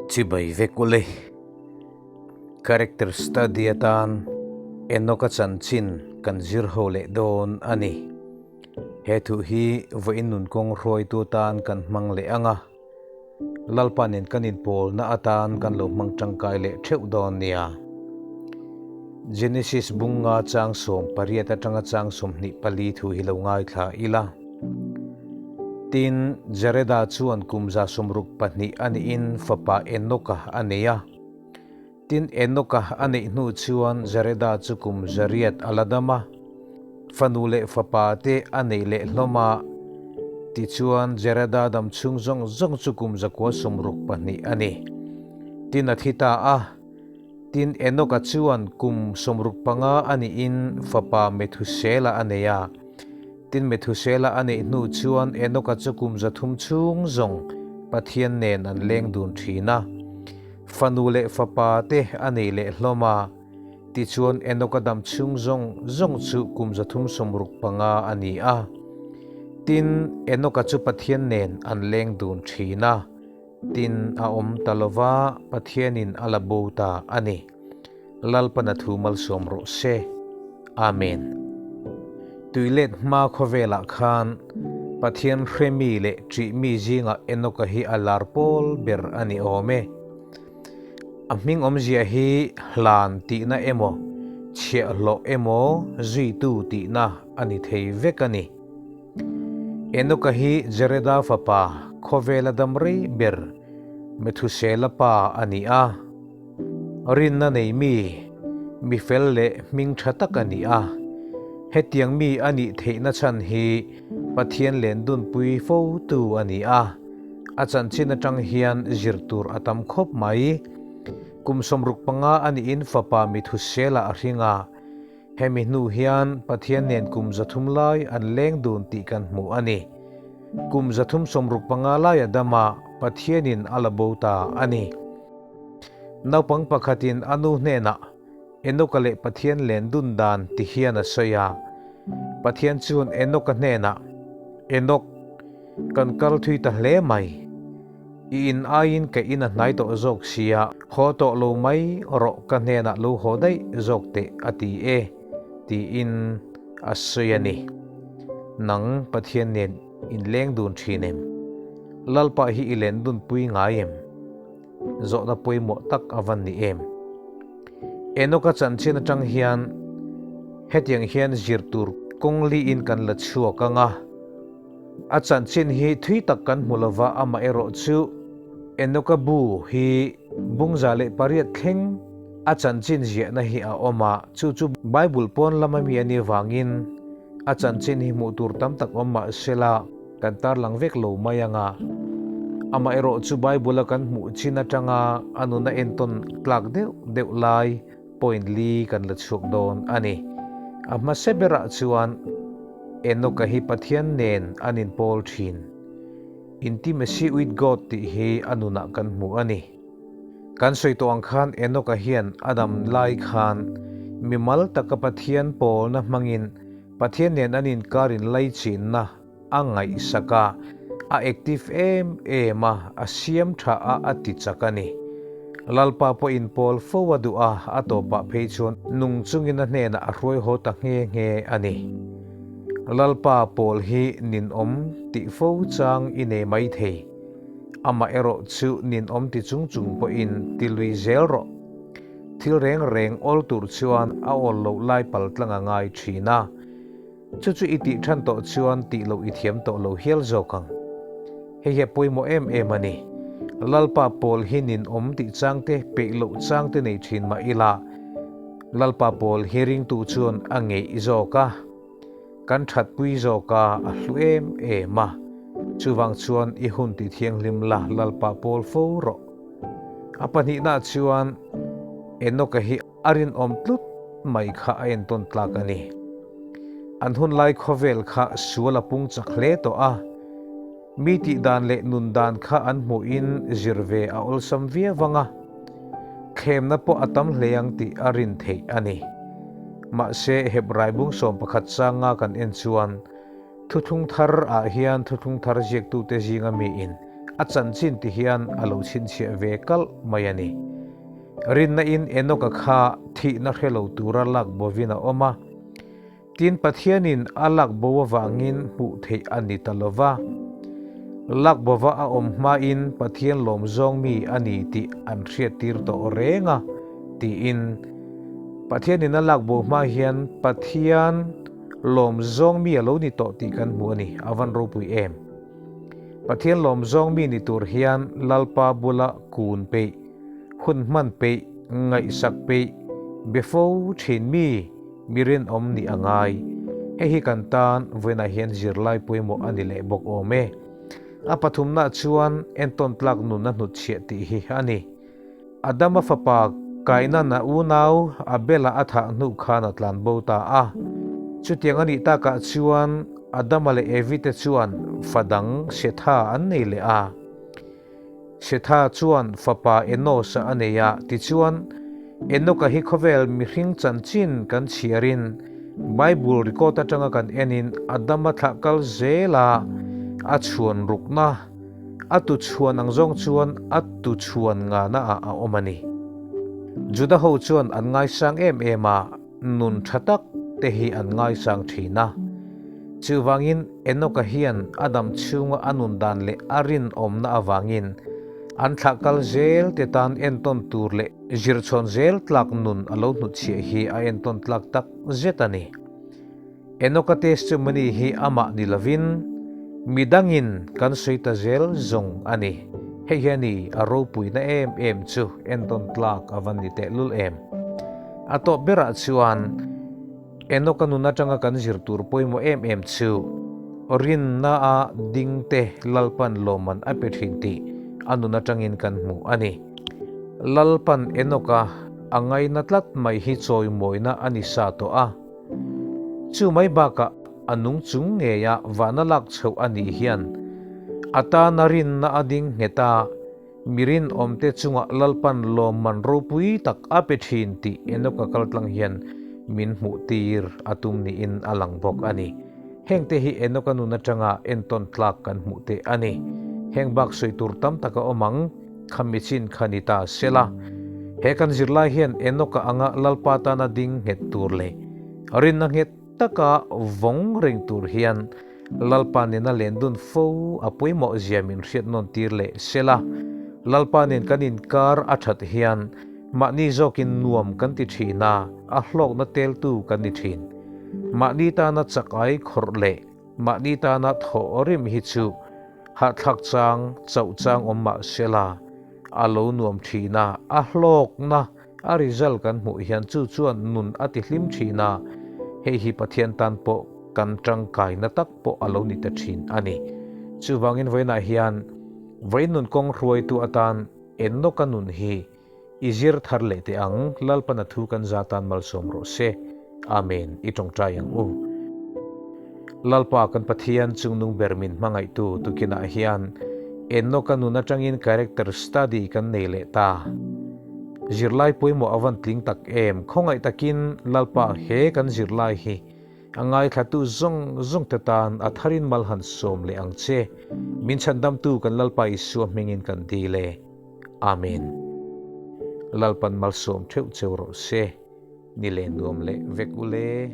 Chibai vek ule. Character study atan Enoch-a chanchin kan zir ho leh dawn a ni. He thu hi vawiin nun kawng hruaitu atan kan hmang leh ang a, Lalpa nen kan inpawlna atan kan lo hmang tangkai leh theuh dawn nia. Genesis bunga chang 18 atanga chang 24 thu hi lo ngaithla ila. Tin, Jareda chuan kum 62 a nihin fapa Enoka a nei a. Tin, Enoka a neih hnu chuan Jareda chu kum 800 a la dam a. Fanu leh fapa te a neih leh hlawm a. Tichuan, Jareda dam chhung zawng zawng chu kum 962 a ni. Tin, a thi ta a. Tin, Enoka chuan kum 65 a nihin fapa Methusela a nei a. Tin, Methusela a neih hnu chuan Enoka chu kum 300 chhung zawng Pathian nen an leng dun thin a. Fanu leh fapa te a nei leh hlawm a. Tichuan, Enoka dam chhung zawng zawng chu kum 365 a ni a. Tin, Enoka chu Pathian nen an leng dun thin a. Tin, a awm ta lo va, Pathianin a la bo ta a ni. Lalpana thu malsawm rawh se. Amen. Tuilet hma khawvelah khan Pathian hremi leh ṭihmi zingah Enoka hi a lar pawl ber a ni awm e. A hming awmzia hi hlan tihna emaw, chhiahhlawh emaw, zuitu tihna a ni thei vek a ni. Enoka hi Jereda fapa, khawvela dam rei ber, Methusela pa a ni a. Rinna nei mi, mi fel leh hming tha tak a ni a. Hetiang mi a nih theihna chhan hi Pathian len dunpui fotu a ni a. A chanchin atang hian zir tur a tam khawp mai. Kum 65 a nihin fapa Methusela a hring a. Hemi hnu hian Pathian nen kum 300 lai an leng dun tih kan hmu a ni. Kum 365 lai a dam a, Pathianin a la bo ta a ni. Naupang pakhatin a nu hnenah, Enoka leh Pathian len dun dan ti hian a sawi a. Pathian chuan Enoka hnenah, Enok, kan kal thui ta hle mai. I in aiin ka in a hnai tawh zawk sia, haw tawh lo mai rawh ka hnenah lo haw daih zawk teh a ti e, tiin a sawi a ni. Nang Pathian nen in leng dun thin em? Lalpa hi i len dun pui ngai em? Zawhna pawimawh tak a van ni em? Enoka chanchin atang hian hetiang hian zir tur kawng liin kan la chhuak ang a. A chanchin hi thui tak kan hmu lova, amaherawh chu Enoka bu hi bungza leh pariat thleng a chanchin ziahna hi a awm a, chu chu Bible pawn lama mi a nih vangin a chanchin hi hmuh tur tam tak awm mah sela kan tarlang vek lo mai ang a. Amaherawh chu Bible a kan hmuh chin atanga a nuna entawn tlak deuh deuh lai point li kan la chhuak dawn a ni. A hmasa berah chuan Enoka hi Pathian nen an inpawl thin. Intimacy with God tih hi a nunah kan hmu a ni. Kan sawi tawh ang khan Enoka hian a dam lai khan mimal taka Pathian pawlna hmangin Pathian nen an inkar inlaichinna a ngaihsak a, a active em em a, a siam tha a, a ti chak a ni. Lalpa pawh inpawl fo a duh a, a tawpah phei chuan nung chungin a hnenah a hruai haw ta nghe nghe a ni. Lalpa pawl hi ninawm tih fo chang i nei mai thei. Amah erawh chu ninawm ti chung chung pawhin ti lui zel rawh. Thil reng reng awl tur chuan a awl loh lai pal tlang a ngai thin a. Chu chu i tih than tawh chuan tih loh i thiam tawh lo hial zawk ang. Hei hi a pawimawh em em a ni. Lalpa pawl hi ninawm tih chang te, peih loh chang te nei thin mah ila, Lalpa pawl hi ringtu chuan a ngeih zawk a, kan thatpui zawk a, a hlu em em a. Chuvang chuan i hun ti thianghlim la Lalpa pawl fo rawh. A pahnihna chuan Enoka hi a rinawm tlut mai kha a entawn tlak a ni. An hun lai khawvel kha sual a pung chak hle tawh a, mi tih dan leh nun dan kha an hmuhin zir ve a awlsam viau ang a, thlemna pawh a tam hle ang tih a rin theih a ni. Mahse, Hebrai bung 11 changa kan en chuan thuthlung thar ah hian thuthlung thar ziaktute zinga miin. a chanchin ti hian a lo chhinchhiah ve kalh mai a ni. Rinna in Enoka kha thihna hre lo tura lak bovin a awm a. Tin, Pathianin a lak bo avangin hmuh theih a ni ta lo va. Lak bova a awm hmain Pathian lawm zawng mi a ni tih an hriattir tawh reng a, tiin. Pathianin a lak bo hma hian Pathian lawm zawng mi a lo ni tawh tih kan hmu a ni, a van ropui em. Pathian lawm zawng mi ni tur hian Lalpa bula kun peih, hun hman peih, ngaihsak peih, be fo thin mi, Mi rinawm nih a ngai. Hei hi kan tan vawiinah hian zirlai pawimawh a ni leh bawk awm e. A pathumnaah chuan entawn tlak nun a hnutchhiah tih hi a ni. Adama fapa Kainan a unau Abela a thah hnu khan a tlan bo ta a. Chutiang a nih takah chuan Adama leh Evi te chuan fa dang Setha an nei leh a. Setha chuan fapa Enos-a a nei a, tichuan, Enoka hi khawvel mihring chanchin kan chhiarin Bible record atanga kan enin Adama thlah kal zela a chhuan rukna, a tu chhuan ang zawng chuan a tu chhuan ngana ah a awm a ni. Juda ho chuan an ngaisang em em a, Nun tha tak te hi an ngaisang thin a. Chuvangin Enoka hian a dam chhunga a nun dan leh a rinawmna avangin an thlah kal zel te tan entawn tur leh zirchhawn zel tlak nun a lo hnutchhiah hi a entawn tlak tak zet a ni. Enoka testimony hi amah ni lovin midangin kan sawi ta zel zawng a ni. Hei hian i a ropuina em em chu entawn tlak a va ni tehlul em. A tawp berah chuan Enoka nun atanga kan zir tur pawimawh em em chu rinna a dingte Lalpan lawmman a pe thin tih a nun atangin kan hmu a ni. Lalpan Enoka a ngaina tlat mai hi chawimawina a ni sa tawh a. Chu mai bakah a nung chung ngeia vahna lak chhoh a nih hian a tana rinna a ding nghet a, Mi rinawmte chungah Lalpan lawmman ropui tak a pe thin tih Enoka kaltlang hian min hmuhtir a tum niin a lang bawk a ni. Hengte hi Enoka nun atanga entawn tlak kan hmuh teh a ni. Heng bak sawi tur tam tak a awm ang, kha michin kha ni ta sela. He kan zirlai hian Enoka anga Lalpa tana ding nghet tur leh rinna nghet taka vawng reng tur hian Lalpa nena len dun fo a pawimawh zia min hriat nawn tir leh sela, Lalpa nen kan inkar a that hian mahni zawkin nuam kan ti thin a, a hlawkna teltu kan ni thin. Mahni tana chak ai khawrh leh mahni tana thawh rim hi chu hahthlak chang chauh chang awm mah sela, a lo nuam thin a, a hlawkna A result kan hmuh hian chu chuan nun a ti hlim thin a, hei hi Pathian tan pawh kan tangkaina tak pawh a lo ni ta thin a ni. Chuvangin vawiinah hian vawiin nun kawng hruaitu atan Enoka nun hi i zir thar leh teh ang, Lalpana thu kan za tan malsawm rawh se. Amen. I tawngtai ang u. Lalpa kan Pathian chungnung ber min hmangaihtu tukinah hian Enoka nun atangin character study kan nei leh ta. Zirlai pawimawh a van tling tak em? Khawngaih takin Lalpa he kan zirlai hi a ngaithlatu zawng zawng te tan a tharin mal han sawm leh ang che. Min chhandamtu kan Lalpa Isua hmingin kan dil e. Amen. Lalpan malsawm theuh cheu rawh se. Ni leh nuam leh vek u le.